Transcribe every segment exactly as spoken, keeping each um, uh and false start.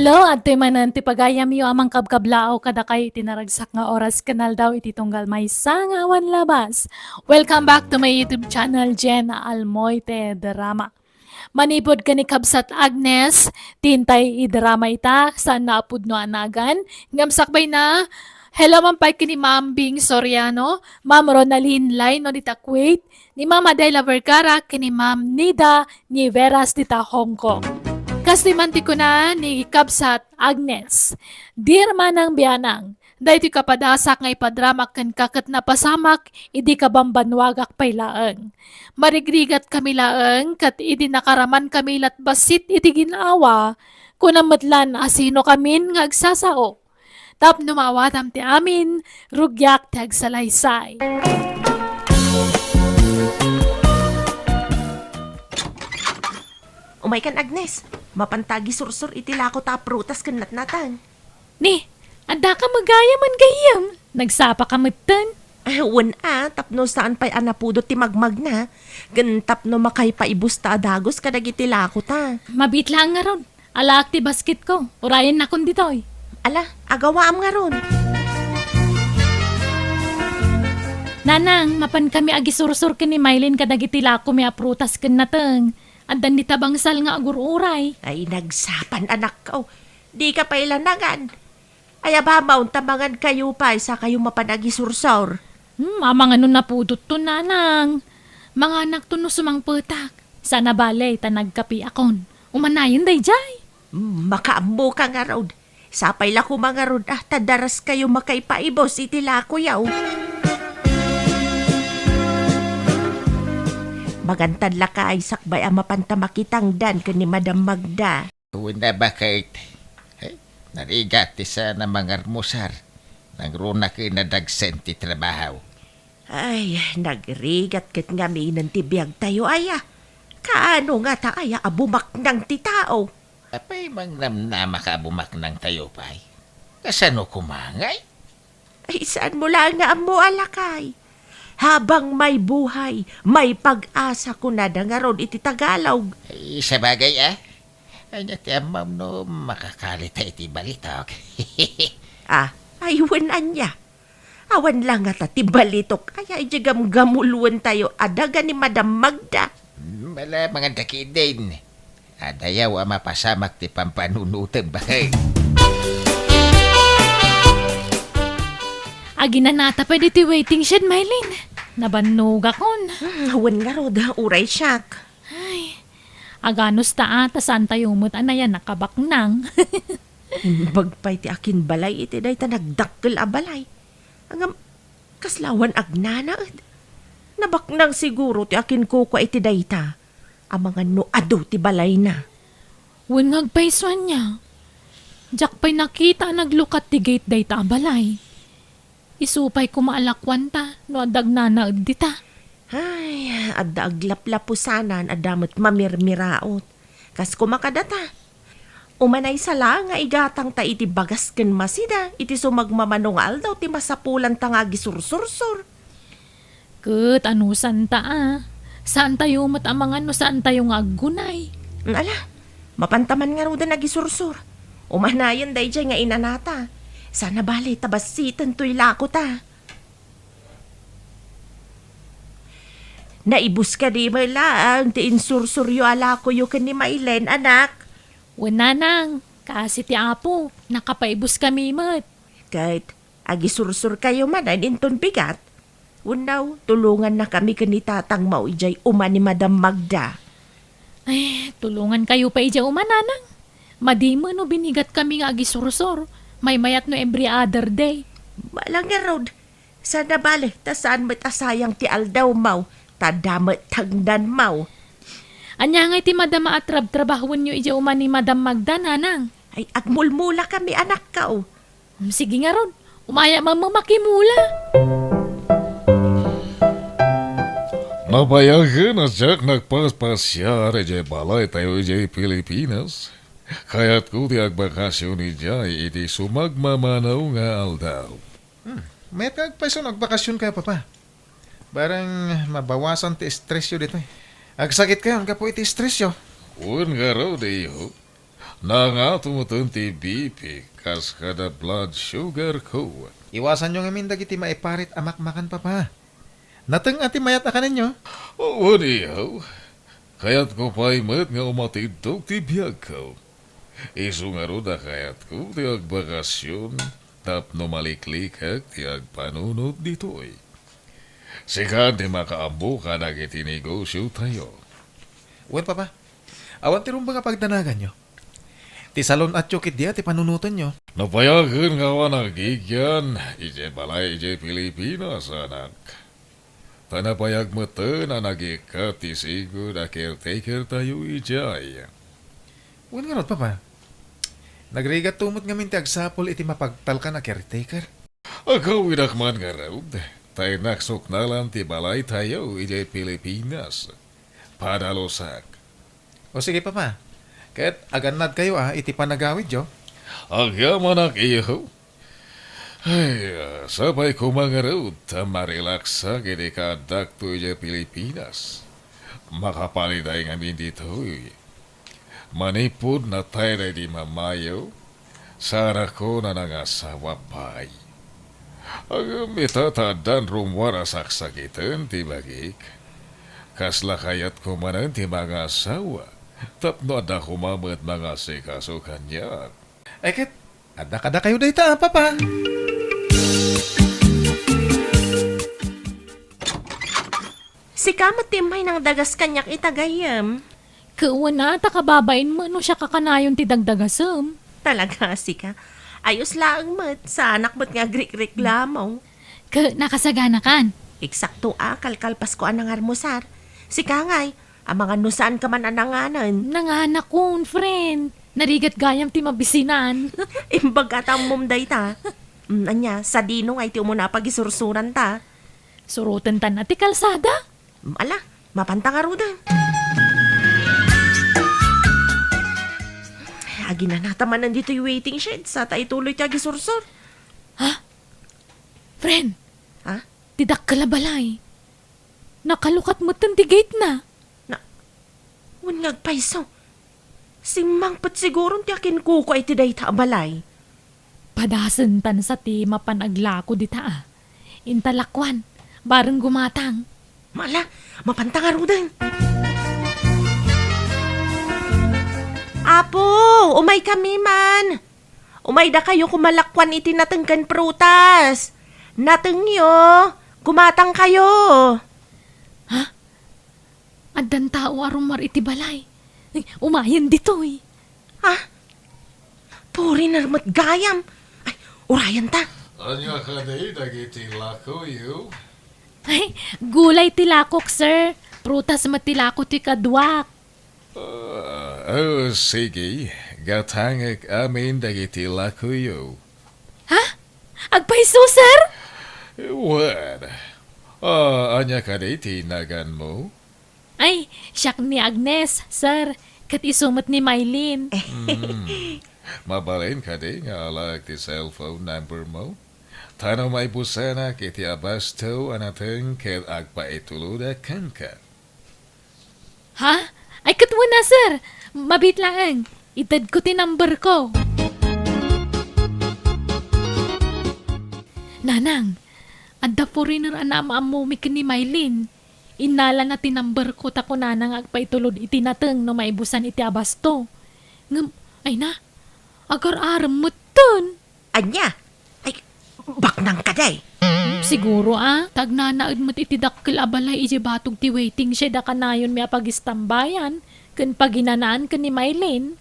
Hello, adtoy manen ti pagayamyo a mangkabkablaaw kadakayo iti naragsak nga oras ken aldaw iti tunggal maysa nga awan labas. Welcome back to my YouTube channel, Jen Almoite Drama. Manipud ken ni Kabsat Agnes, ti intay idrama ita, saan na a pudno a nagan, ngem sakbay na, hello man pay ken ni Ma'am Bing Soriano, Ma'am Ronaldine Laino dita Kuwait, ni Ma'am Adela Vergara, ken ni Ma'am Nida Niveras dita Hong Kong. Kastoy man ti kuna ni Kabsat Agnes, Dear Manang Bianang, daytoy kapadasak nga ipadramak kenka ket napasamak idi kabambannuagak pay laeng. Marigrigat kami laeng ket idi nakaraman kami lat bassit iti gin-awa, kunam met lan a sino kamin nga agsasao. Tapno maawatam ti amin, rugiak ti agsalaysay. Umaykan, Agnes. Mapanta agisursor iti lako ta a prutas ken natnateng. Ni, addaka met gayam? Nagsapaka metten? Ah, wen a, tapno saan pay a napudot ti magmagna, ken tapno makaipaibus ta a dagus kadagiti lako ta. Mabiit laeng ngarud. Alaak ti basketko. Urayennakon ditoy. Ala, agawaam ngarud. Nanang, mapankami agisursor ken ni Mylene kadagiti lakomi a prutas ken nateng. Addan dita bangsal nga agur-uray. Ay, nagsapan, anakko. Dika pay la nangan. Ay, abamaw, ta mangankayo pay, sakayo mapan agisursor. Hmm, amangan no napudotton, nanang. Manganakton no sumangpetak. Saan a bale, ta nagkapiakon. Umanayen daydiay. Hmm, makaammoka ngarud. Sapay la koma ngarud, ah, ta daraskayo makaipaibus iti lakoyo. Magantan lakay, sakbay a mapanta makitangdan ken ni Madam Magda. Wen a, baket. Ay, narigat ti saan a mangarmusar. Nangruna ken nadagsen ti trabaho. Ay, nagrigat ket ngaminen ti biagtayo, aya. Kaano ngata, aya, a bumaknang ti tao? Apay, mangnamnamaka a bumaknangtayo pay? Kasano koma ngay? Ay, saanmo laeng nga ammo a lakay? Habang may buhay, may pag-asa, kunada ngarud iti Tagalog. Ay, sabagay, ah. Ania ti ammom no makakalita iti balitok? Ah, ay, wen ania. Awan la ngata ti balitok aya idiay gamgamulwentayo a daga ni Madam Magda. Hmm, ala, mangan ta ketdin. Adayaw a mapasamak ti pampanunotem, baket. Aginanata pay ditoy waiting shed, Mylene. Nabannogakon. Hmm, wen ngarud, uray siak. Ay, aganos ta a, ta saantayo met a nayanak a baknang. Imbag pay ti akinbalay iti dayta nagdakkel a balay. Ngem, kasla awan agnanaed. Nabaknang siguro ti akinkukua iti dayta. Amangan no adu ti balayna. Wen nga agpayso ania. Diak pay nakita a naglukat ti gate dayta a balay. Isu pay koma a lakuanta no adda agnanaed dita. Ay, adda aglaplapusanan, adda met mamirmiraot. Kas koma kadata. Umanaysa la nga igatangta iti bagas ken masida iti sumagmamano nga aldaw ti masapulanta nga agisursursor. Ket anusanta a, saantayo met a mangan no saantayo nga aggunay. Ala, mapanta man ngaruden agisursor. Umanayen daydiay nga inanata. Saan a bale ta bassiten toy lakota. Naibus kadi met laeng ti insursuryo a lakoyo ken ni Mailen, anak? Wen, nanang, kaasi ti Apo, nakapaibus kami met. Ket agisursurkayo manen inton bigat? Wenno, tulongannakami ken ni tatangmo idiay uma ni Madam Magda. Ay, tulongankayo pay idiay uma, nanang. Madi met no binigatkami nga agisursor. Maymayat no every other day. Ala ngarud, saan a bale, ta saan met a sayang ti aldawmo, ta adda met tangdanmo. Ania ngay ti madama a trabtrabahoenyo idiay uma ni Madam Magda, nanang? Ay, agmulmulakami, anakko. Hmm, sige ngarud, umayak man makimula. Nabayagen a diak nagpaspasiar idiay balaytayo idiay Pilipinas. Kayatko ti agbakasyon idiay iti sumagmamano nga aldaw. Hmm. Mayat nga agpayso no agbakasyonkayo, Papa. Bareng mabawasan ti estresyo ditoy. Agsakitkayon gapu iti estresyo. Wen ngarud, iho. Nangato metten ti B P kas kada blood sugar ko. Iwasanyo ngamin dagiti maiparit a makmakan, Papa. Nateng a ti mayat a kanenyo. Wen, iho. Kayatko pay met nga umatiddog ti biagko. Isu ngarud a kayatko ti agbakasyon tapno maliklikek ti agpanunot ditoy. Sika ti makaammo kadagiti negosiotayo. Wen, Papa. Awan ti rumbeng a pagdanaganyo. Ti salon-atyo ketdi a ti panunotenyo. Napayagen nga awan agigian idiay balay idiay Pilipinas, anak. Ta napayag metten a nagikkat ti sigud a caretaker tayo idiay. Wen ngarud, Papa. Nagrigatto met ngamin ti agsapul iti mapagtalkan a caretaker. Agawidak man ngarud, ta innak suknalan ti balay tayo idiay Pilipinas. Padalusak. O sige, Papa. Ket agannadkayo a iti panagawidyo. Agyamanak, iho. Ay, sapay koma ngarud ta marilaksak idi kaaddakto idiay Pilipinas. Makapaliday ngamin ditoy. Manipud natay daydi mamayo, saanakon a nangasawa pay. Ngem ita ta addan rummuar a saksakiten ti bagik. Kasla kayatko manen ti mangasawa, tapno adda koma met mangasikaso kaniak. Ay ket, adda kadakayo dayta, Papa. Sika met ti immay nangdagas kaniak ita gayyem. Ket wen a, ta kababain met no siak a kanayon ti dagdagasem. Talaga, sika. Ayos laeng met, saanak met nga agrikreklamo. Ket nakasaganakan. Eksakto a, kalkalpasko a nangarmusar. Sika ngay, amangan no saanka man a nanganen. Nanganakon, friend. Narigat gayam ti mabisinan. Imbag a ta ammom dayta. Mm, ania, sadino ngay ti umuna a pagisursuranta? Suroten tan a ti kalsada. Ala, mapanta ngaruden. Aginanata manen ditoy waiting shed, sa ta ituloy ti agisursor. Ha? Friend, Ha? Ti dakkel a balay. Nakalukat metten ti gate na. Na, wen nga agpayso. Simmangpet siguron ti akinkukua iti dayta a balay. Padasen tan sa ti mapan aglako dita a. Inta lakuan, bareng gumatang. Mala, mapanta ngaruden. Apo, umay kami man. Umay dakayo koma lakuan iti nateng ken prutas. Natengyo, gumatang kayo. Ha? Addan tao a rummuar iti balay. Ay, umayen ditoy. Ha? Foreigner met gayam. Ay, urayen ta. Ania kadi dagiti lakoyo? Ay, gulay ti lakok, sir. Prutas met ti lako ti kaduak. Ah, oh, sige. Gatangek amin dagiti lakoyo. Ha? Agpayso, sir? Wen. Ah, ania kadi ti naganmo? Ay, siak ni Agnes, sir. Ket isu met ni Mylene. Hmm. Mabalin kadi nga alaek ti cellphone number mo? Ta no maibusanak iti abasto a nateng ket agpaitulodek kenka. Ha? Ay, ket wen a, sir. Mabiit laeng. Itedko ti number ko. Nanang, adda foreigner a naam-ammomi ken ni Mylene. Innalana ti number ko ta kunana nga agpaitulod iti nateng no maibusan iti abasto. Ngem, ay na, agar-arem metten. Ania? Ay, baknang kadi? Hmm, siguro a, ta agnanaed met iti dakkel a balay idiay batog ti waiting shed a kanayonmi a pagistambayan ken paginanaan ken ni Mylene.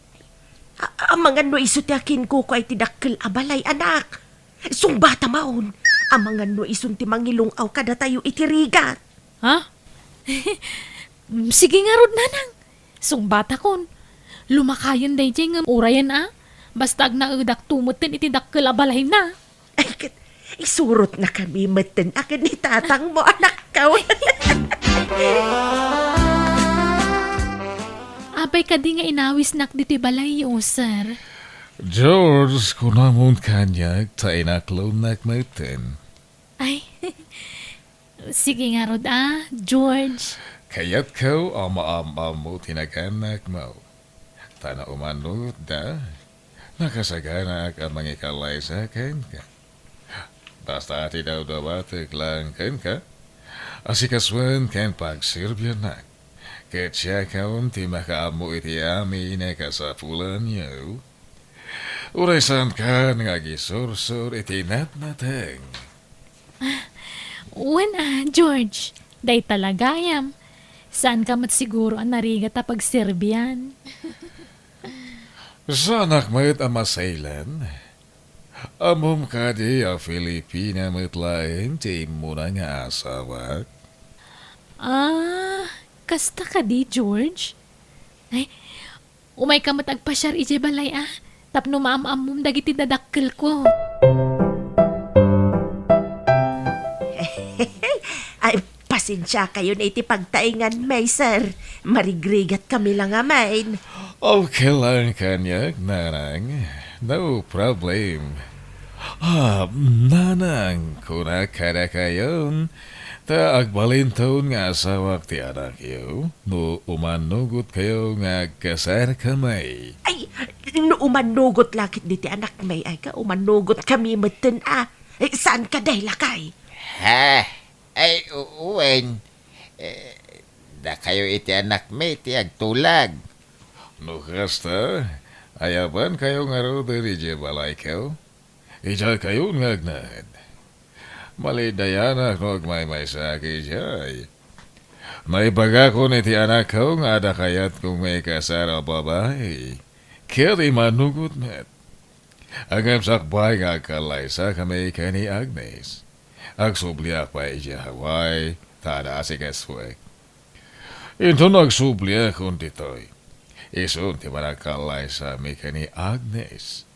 A-, amangan no isu ti akinkukua iti dakkel a balay, anak. Sungbata maon, amangan no isun ti mangilung-aw kadatayo iti rigat. Ha? Sige ngarud, nanang. Sungbatakon. Lumakayen daydiay ngem urayen a. Basta agnaedakto metten iti dakkel a balayna. Ay, ket isurotnakami metten a ken ni tatangmo, anakko. Apay kadi nga inawisnak ditoy balayyo, sir? George, kunamon kaniak ta inaklonnak metten. Ay, sige ngarud a, George. Kayatko a maam-ammo ti naganakmo. Ta no umannutda, nakasaganaak a mangikallaysa kenka. Basta ti dawdawatek laeng kenka, asikasuen ken pagserbiannak. Ket siakon ti makaammo iti amin a kasapulanyo. Uray saankan nga agisursor iti natnateng. Wen a, George. Dayta la gayam. Saanka met siguro a narigat a pagserbian. Saanak met a masaylen. Ammom kadi a Filipina met laeng ti immuna nga asawak? Ah, kasta kadi, George? Ay, umayka met agpasiar idiay balay a, tapno maam-ammom dagiti dadakkelko. Ay, pasensiakayon iti pagtaenganmi, sir. Marigrigatkami la ngamin. Okay lang kaniak, nanang. No problem. Ah, nanang, kunak kadakayon, ta agbalinton nga asawak ti anakyo, no umannugotkayo nga agkasarkami. Ay, no umannugotla ketdi ti anakmi, ay ka, umannugotkami metten a. Ay, saan ka, day, lakay? Ha? Ay, u-, wen. Eh, dakayo iti anakmi ti agtulag. No kasta, ayabankayo ngaruden idiay balayko? Idiaykayon nga agnaed. Malidayanak no agmaymaysaak idiay. Naibagakon iti anakko nga adda kayatko nga ikasar a babai. Ket imanugot met. Ngem sakbay nga agkallaysakami ken ni Agnes, agsubliak pay idiay Hawaii, ta adda asikasuek. Inton agsubliakon ditoy, isun ti panagkallaysami ken ni Agnes,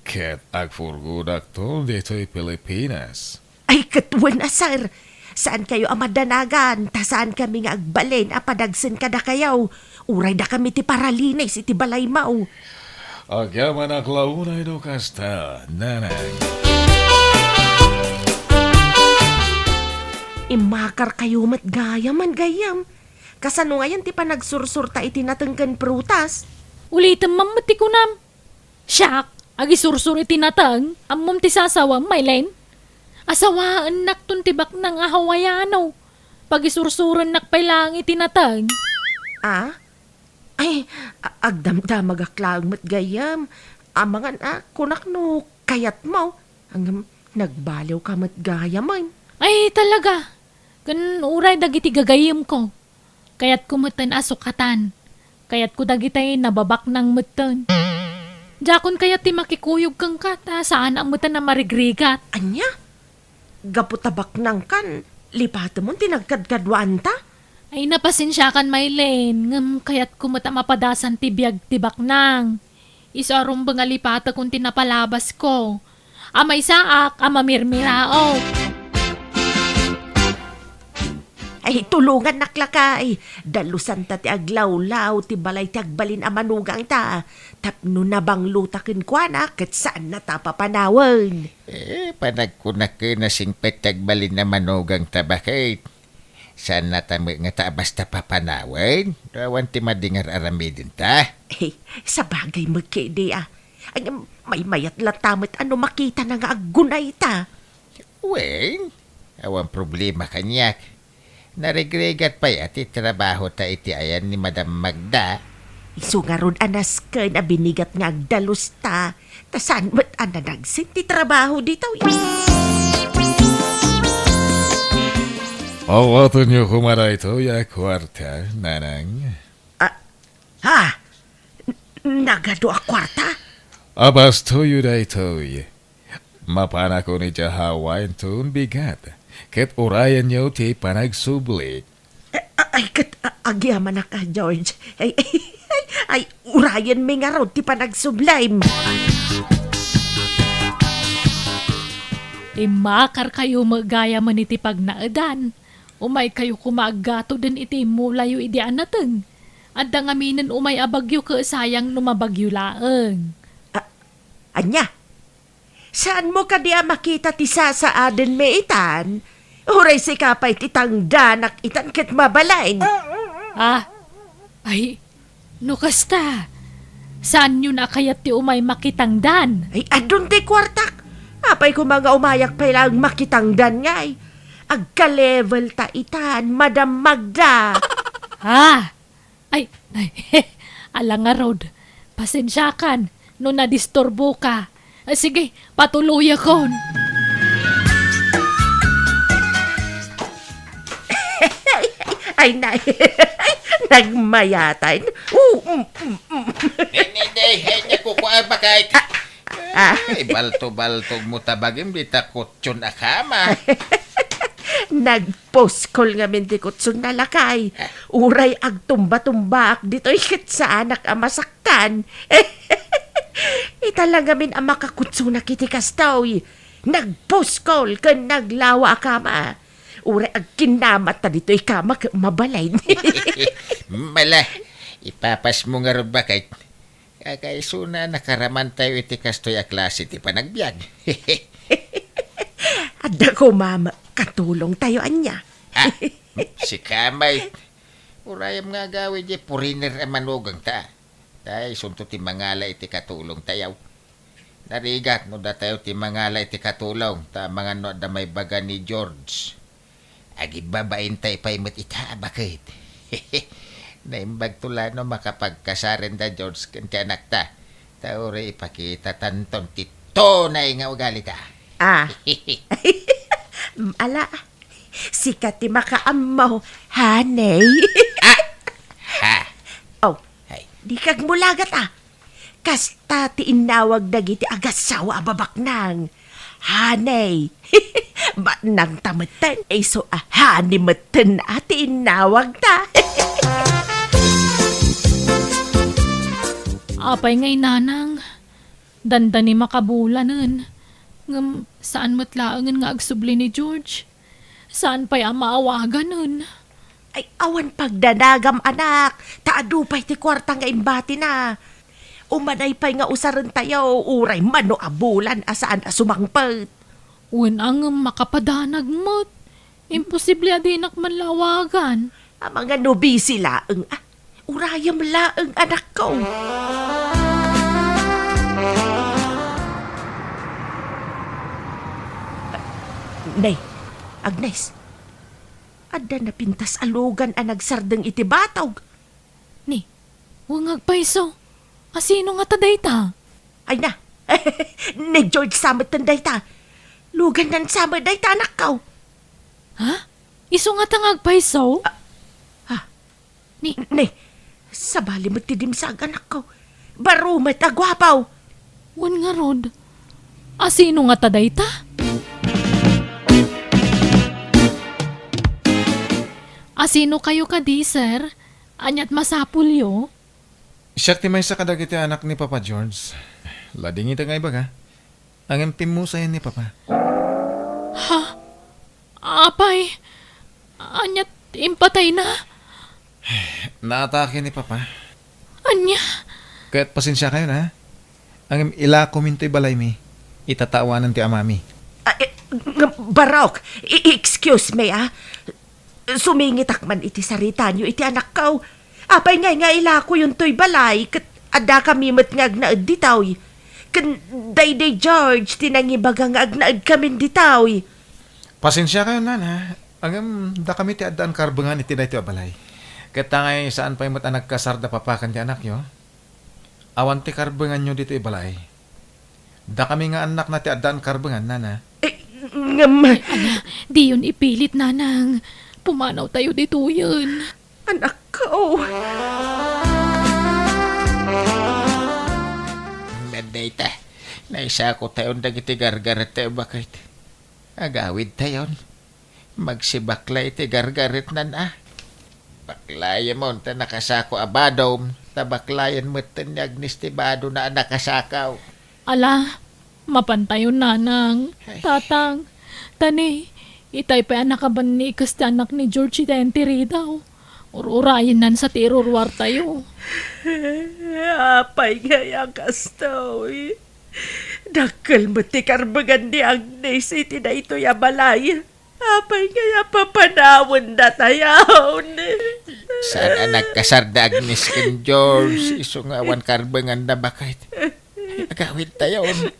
ket agpurgodakton ditoy Pilipinas. Ay, ket wen a, sir. Saankayo a madanagan, ta saankami nga agbalin a padagsen kadakayo. Uray dakami ti paralinis iti balaymo. Agyamanak la unay no kasta, nanang. Immakarkayo met gayam, gayyem. Kasano ngayen ti panagsursurta iti nateng ken prutas? Ulitem man met ti kunam. Siak, agisursor iti nateng, ammom ti sasawam, Maylin? Asawaennakton ti baknang a Hawaiano. Pagisursurennak pay laeng iti nateng. Ah? Ay, a-, agdamdamagak laeng met gayyem. Amangan a, kunak no kayatmo. Ngem, nagbaliwka met gayamen. Ay, talaga. Ken uray dagiti gagayyemko. Kayatko metten a sukatan. Kayatko dagiti nababaknang metten. Diakon kayat ti makikuyog kenka ta saanak metten a marigrigat. Ania? Gapu ta baknangkan, lipatemon ti nagkadkaduaanta? Ay, napasensiakan, Maylin, ngem kayatko met a mapadasan ti biag ti baknang. Isu a rumbeng a lipatekon ti napalabasko. A maysaak a mamirmiraok. Ay, tulongannak lakay. Dalusanta ti aglawlaw ti balay ti agbalin a manugangta. Tapno nabanglota kenkuana ket saannata a papanawen. Eh, panagkunak ken a singpet ti agbalin a manugangta, baket? Saannata met ngata a basta papanawen? No awan ti madi nga ar-aramidenta? Eh, sabagay met ketdi a. Ay, maymayat latta met a no makitana nga aggunayta. Wen, awan problema kaniak. Narigrigat pay a ti trabahota iti ayan ni Madam Magda. Isu ngarud a nasken a binigat nga agdalusta, ta saan met a nadagsen ti trabaho ditoy. Awatenyo koma daytoy a kuarta, nanang. Ah, ha? N-, nagadu a kuarta? Abastoyo daytoy. Mapanakon idiay Hawaii inton bigat, ket urayenyo ti panagsubli. A-, a-, ay, ket, a-, agyamanak a, George. Ay, ay, ay, ay, urayenmi ngarud ti panagsublim. Immakarkayo met gayamen iti pagnaedan. Umaykayo koma aggatoden iti immulayo idi a nateng. Adda ngaminen umay a bagyo ket sayang no mabagyo laeng. A-, ania? Saanmo kadi a makita ti sasaadenmi itan? Uray sika pay ti tangdanak itan ket mabalin. Ah, ay, no kasta, Saanyon a kayat ti umay makitangdan? Ay, adun ti kuartak. Apay koma nga umayak pay laeng makitangdan ngay? Agka-level ta itan, Madam Magda. Ah! Ay, ay, ala ngarud. Pasensiakan no nadisturboka. Ah, sige, patuloyakon. Ay, nay. Nagmayatan. Oo, mm, mm, mm. Nay, nay, nay, nay, kukuha ba kahit? Ah. Ay, balto-baltog mo tabagim, di ta kutson a kama. Nagpuskol ngamin ti kutson na lakay. Uray agtumba-tumbaak ditoy ket saanak a masaktan. Ita lang ngamin a makakutsonak iti kastoy. Nagpuskol ken naglawa a kama. Uray agkinnamat ta ditoy kama ket mabalin. Mala, ipapas mo ngarud baket. Kakaisuna, nakaraman tayo iti kastoy a klase ti panagbiag. Adda koma met katulong tayo ania? Ah, sika met. Urayam nga agawid, di foreigner a manugangta. Ta isunto ti mangala iti katulong tayo. Narigat no datayo ti mangala iti katulong, ta amangan no adda maibaga ni George. Agibabain tay pay met ita a baket. Naimbag to la no makapagkasaren da George ken ti anakta. Ta uray ipakita tanton ti tunay nga ugalita. Ah. Ala, sika ti makaammo, honey. Ah! Ha! Oh, ay, di kagmulagat, ah. Kasta ti innawag dagiti agassawa a babaknang. Honey. Baknang ta metten, isu a honey metten a ti innawag ta. Apay ngay nanang, dandani makabulanen. Ngem saan met laengen nga agsubli ni George. Saan pay a maawaganen? Ay, awan pagdanagam, anak, ta adu pay ti kuarta nga imbatina. Umanay pay nga usaren tayo, uray mano a bulan a saan a sumangpet. Wen a ngem makapadanag met. Imposible a dinak man la awagan. Amangan no busy laeng, ah. Urayam laeng, anakko. Nay, Agnes, adda napintas a lugan a nagsardeng iti batog. Ni, wen nga agpayso. Asino ngata dayta? Ay na, ni George sa metten dayta. Lugannan sa met dayta, anakko. Ha? Isu ngata nga agpayso? Ah, ah, Ni? Ni, sabali met ti dimsag, anakko. Baro met a guapo. Wen ngarud, asino ngata dayta? Asino kayo kadi, sir? Aniat masapulyo? Siak ti maysa kadagiti anak ni Papa George. Ladingita nga ibaga. Ngem pimmusayen ni Papa. Ha? Apay, ania ti impatayna? Naatake ni Papa. Ania? Ket pasensiakayon, ha? Ngem ilakomin toy balaymi. Itatawanan ti amami. Ah, eh, ng-, Barok, i-, excuse me, ah. Sumingitak man iti saritayo iti anakko. Apay ngay nga ilakoyon toy balay, ket adda kami met nga agnaed ditoy. Ken daydi George ti nangibaga nga agnaed kamin ditoy. Pasensiakayon, nana. Ngem, dakami ti addaan karbengan iti daytoy a balay. Ket ta ngay saan pay met a nagkasar da Papa ken ti anakyo. Awan ti karbenganyo ditoy balay. Dakami nga annakna ti addaan karbengan, nana. Eh, ngem Ala, diyon ipilit, nanang. Pumanaw tayo ditoyen. Anakko. Ngem dayta, naisako tayon dagiti gargaret tayo baket. Agawid tayon. Magsibakla iti gargaretnan a. Baklayen mo ta nakasako a badom, ta baklayen metten ni Agnes ti badona a nakasakaw. Ala, mapantayon, nanang, Ay. tatang, tani, itay pay a nakabannikes ti anak ni George iti entiridaw. Ur-urayennan sa ti iruruartayo. Apay ngay a kastoy? Dakkel met ti karbengan ni Agnes iti daytoy a balay. Apay ngay a papanawendatayon? Saan a nagkasar da Agnes ken George, isu nga awan karbengan da baket. Agawidtayon,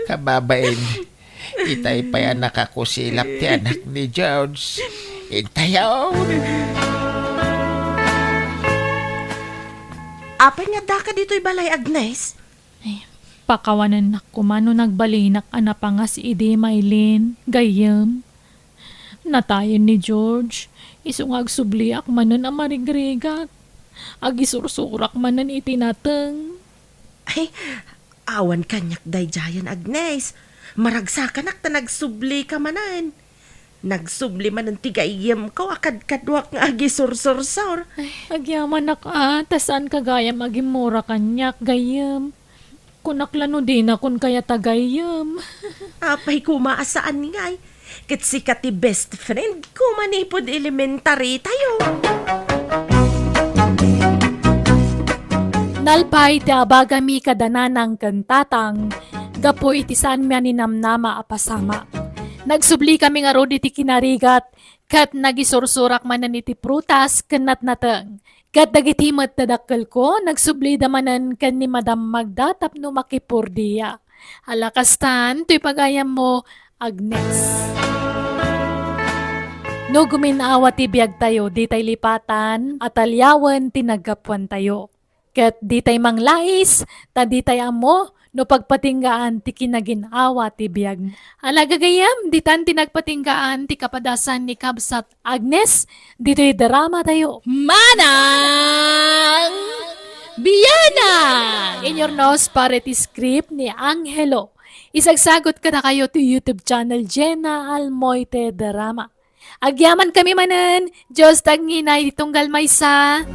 kababain. Itay pay a nakakusilap ti anak ni George. Intayon. Apay nga addaka ditoy balay, Agnes? Ay, pakawanennak koma no nagbalinak a napangas idi, Maylin, gayyem. Natayen ni George, isu nga agsubliak manen a marigrigat. Agisursurak manen iti nateng. Ay, awan kaniak daydiayen, Agnes. Maragsakanak ta nagsublika manen. Nagsubli manen ti gayyemko a kadkaduak nga agisursursor. Ay, agyamanak a, ta saanka gayam agimmura kaniak, gayyem. Kunak la no dina kunka aya ta gayyem. Apay koma a saan ngay? Ket sika ti best friend ko manipud elementary tayo. Nalpay ti abagami kada nanang ken tatang gapu iti saanmi a ninamnama a pasamak. Nagsublika ngarud iti kinarigat ket nagisursurak manen iti prutas ken natnateng. Ket dagiti met dadakkelko, nagsublida manen ken ni Madam Magda tapno makipurdia. Ala kastan, toy pagayammo, Agnes. No gumin-awa ti biagtayo, ditay lipatan a taliawen ti naggapuantayo. Ket ditay manglais, ta ditay ammo no pagpatinggaan ti kinagin-awa ti biag. Ala gagayyem, ditan ti nagpatinggaan ti kapadasan ni Kabsat Agnes, ditoy drama tayo. Manang Bianang! In your nose, pare ti script ni Angelo. Isagsagot kadakayo ti YouTube channel Jenna Almoite Drama. Agyamankami manen, Dios ti agnginay ti tunggal maysa.